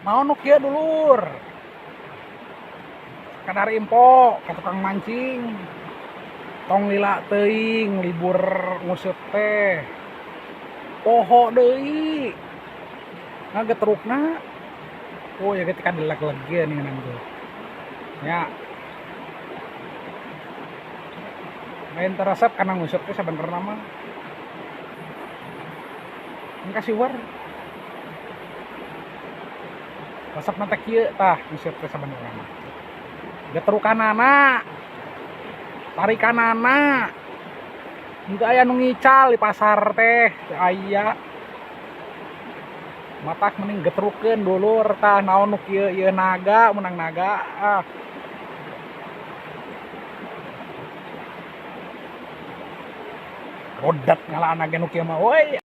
Naon nu kieu dulur? Sakadar info ka tukang mancing. Tong lila teuing libur nguseup teh. Poho deui. Ngagetrukna. Oh ya ketika dileg-leg nih tuh. Ya. Lain teresep karena nguseup teh sabenerna mah. Ini kasih war. Resep na teh kieu tah nguseup teh sabenerna mah. Getrukanana, tarikanana. Henteu aya nu ngical di pasar teh, teu aya. Matak mending getrukeun dulur tah naon nu kieu ieu naga menang naga ah. Rodat ngalaan ge nu kieu mah euy.